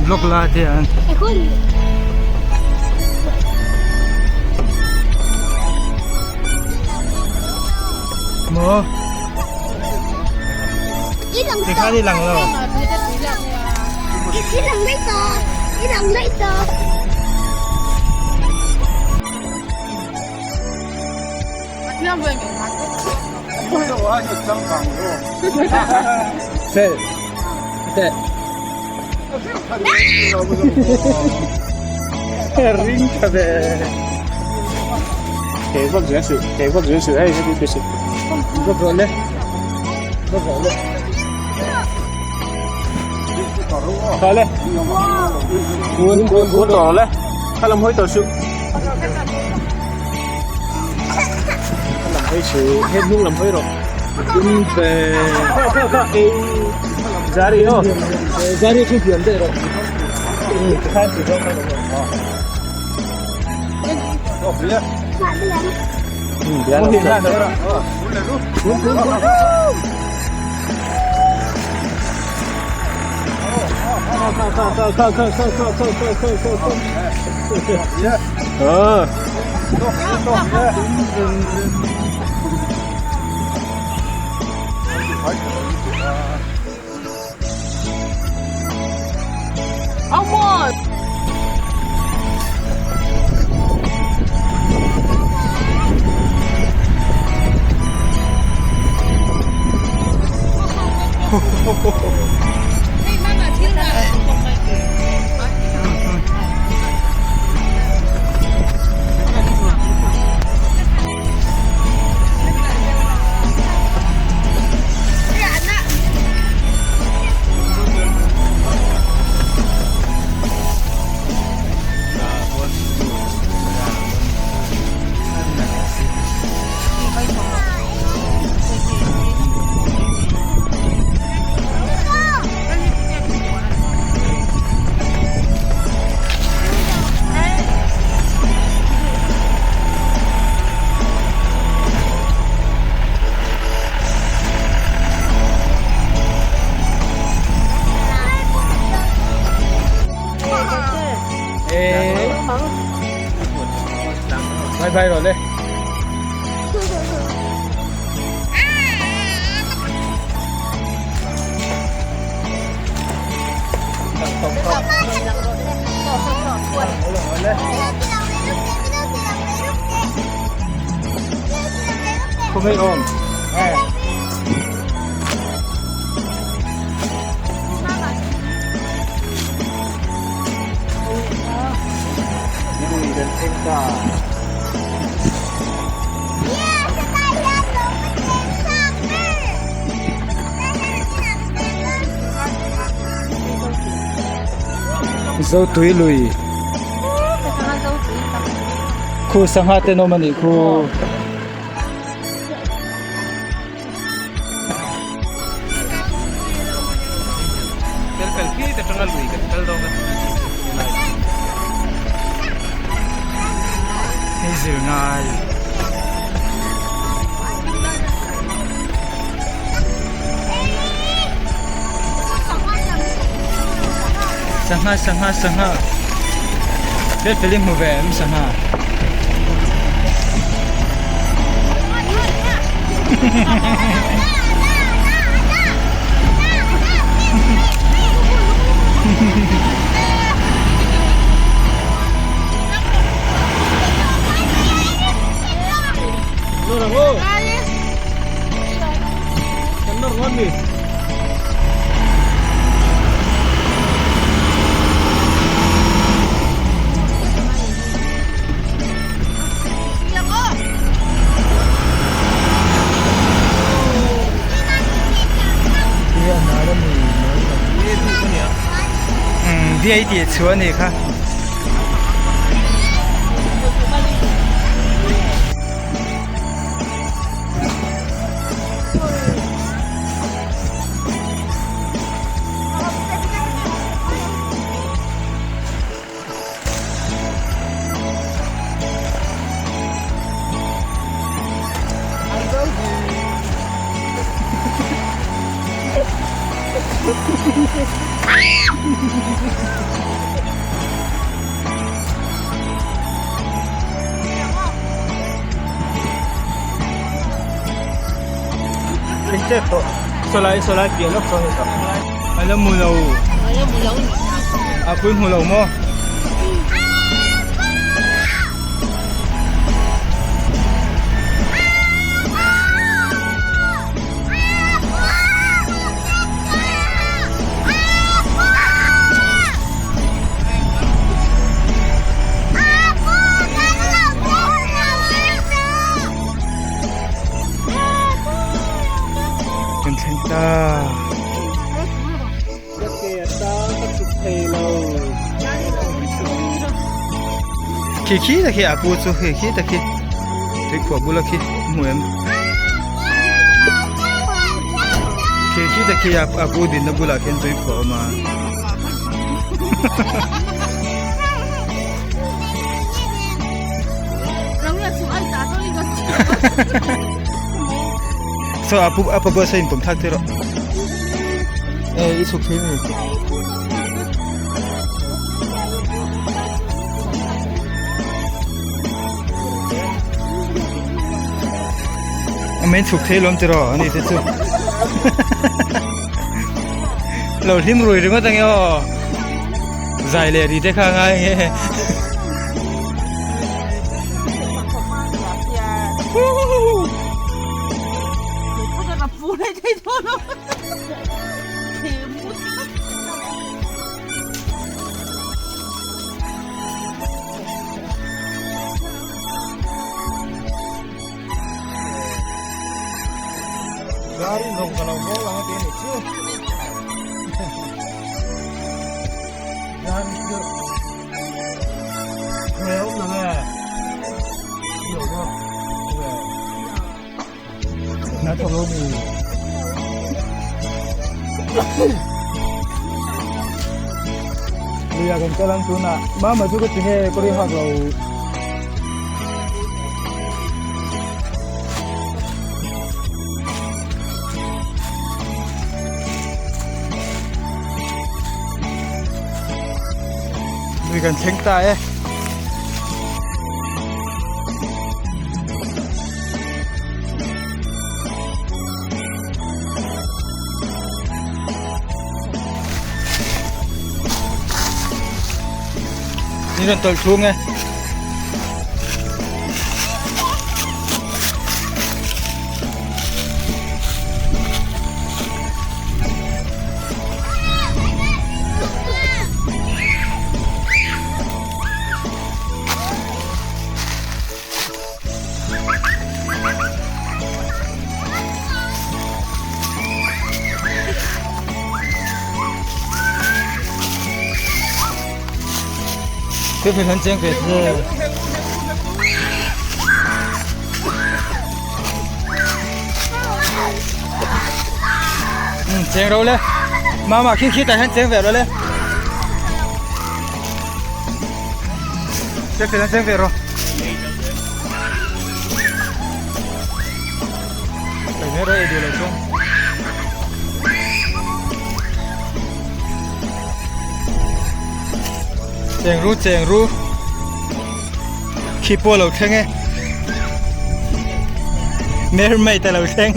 Vlog la te an. Maw? Tikhan i lang lo. I lang daih tawh. I lang daih tawh. Fel. Te. Ring tha ve. Kei vak zel suh, kei vak zel suh, hei heti te suh. Vak rawh le. Vak rawh le. Tha le. Kun kun kun tawh le. Kha lam hawi tawh suh. Kha lam hawi suh, he hnung lam hawi rawh. Kun ve. Kha kha kha ei. Zari aw. Zari chu bian daih rawh. Khan ti zawng khan awm. Bye bye rawh le. Khawngaih awm. Nipui kan thleng ta. Zotui lui khu sangha te an awm a nih khu. Hei zir ngai. Sangha sangha sangha fel fel i hmu ve em sangha. Umm tih chhuah a nih kha. tep tawh saw lai saw lai piah lawk sawn a ni tawh a la hmu lo a pui hmu lo maw. Kan thleng ta. Ka ke a tang ka chhuk thei lo. Khi khi ta khi a pu chu khi khi ta khi tuikhuah bula khi hmu em. Khi khi ta khi a pu dinna bulah khian tuikhuah a awm a. So apu apa bus a inpawm thlak thei rawh. E i chhuk thei mi. A main chhuk thei lawm tiraw ani te chu. Lo hlim rui ringawt ange aw. Zai leh ri te kha a ngai ange. Lui ah kan kal ang tunah mama chu ka ti nge ka ri hak lo. Lui kan thleng ta e. Ni rawn tawlh chhung e. Cái phần hắn chén về chén rồi le mama khi khi tại hắn chén về rồi le cái phần hắn chén về rồi Cheng ru cheng ru khi pawh a lo thleng e mermaid a lo thleng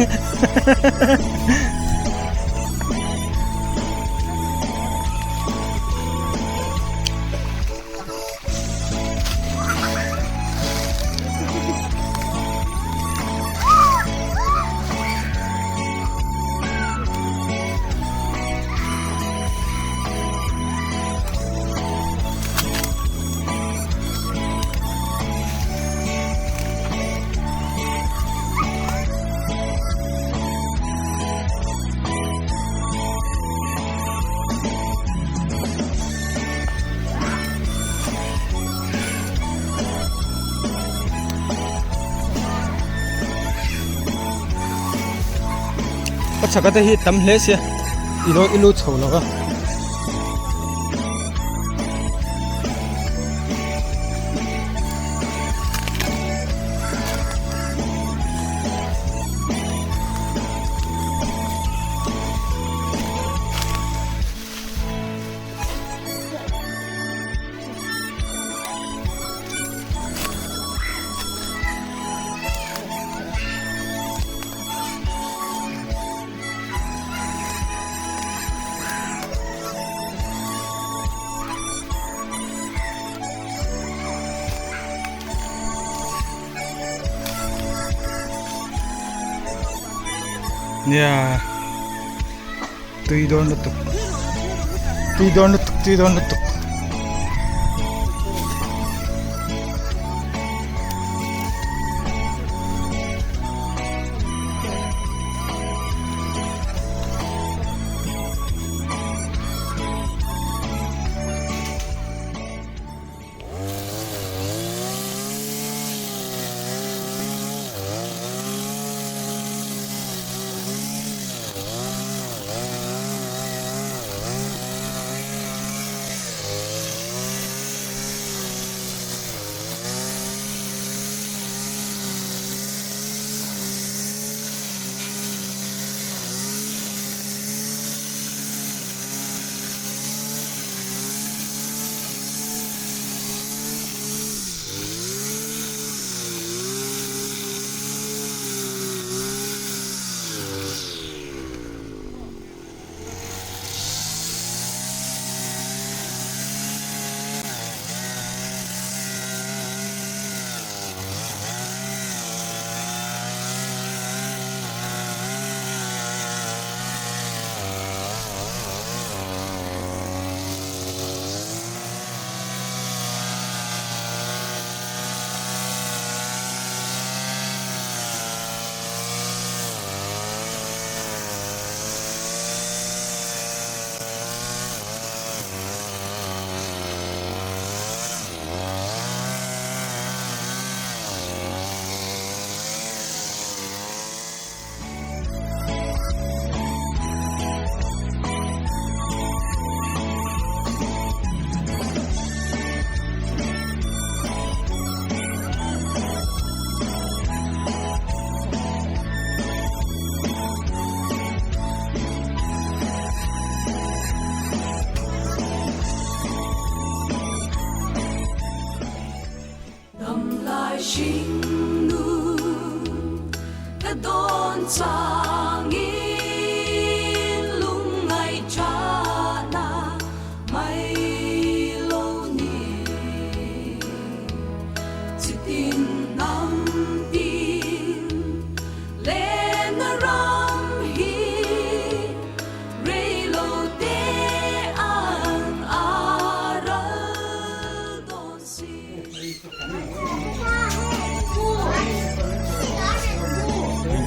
Ka chhaka te hi tam hle sia i lo i lut chho lo va. Nia tui dawn lutuk tui dawn lutuk tui dawn lutuk.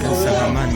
Kan sangha man.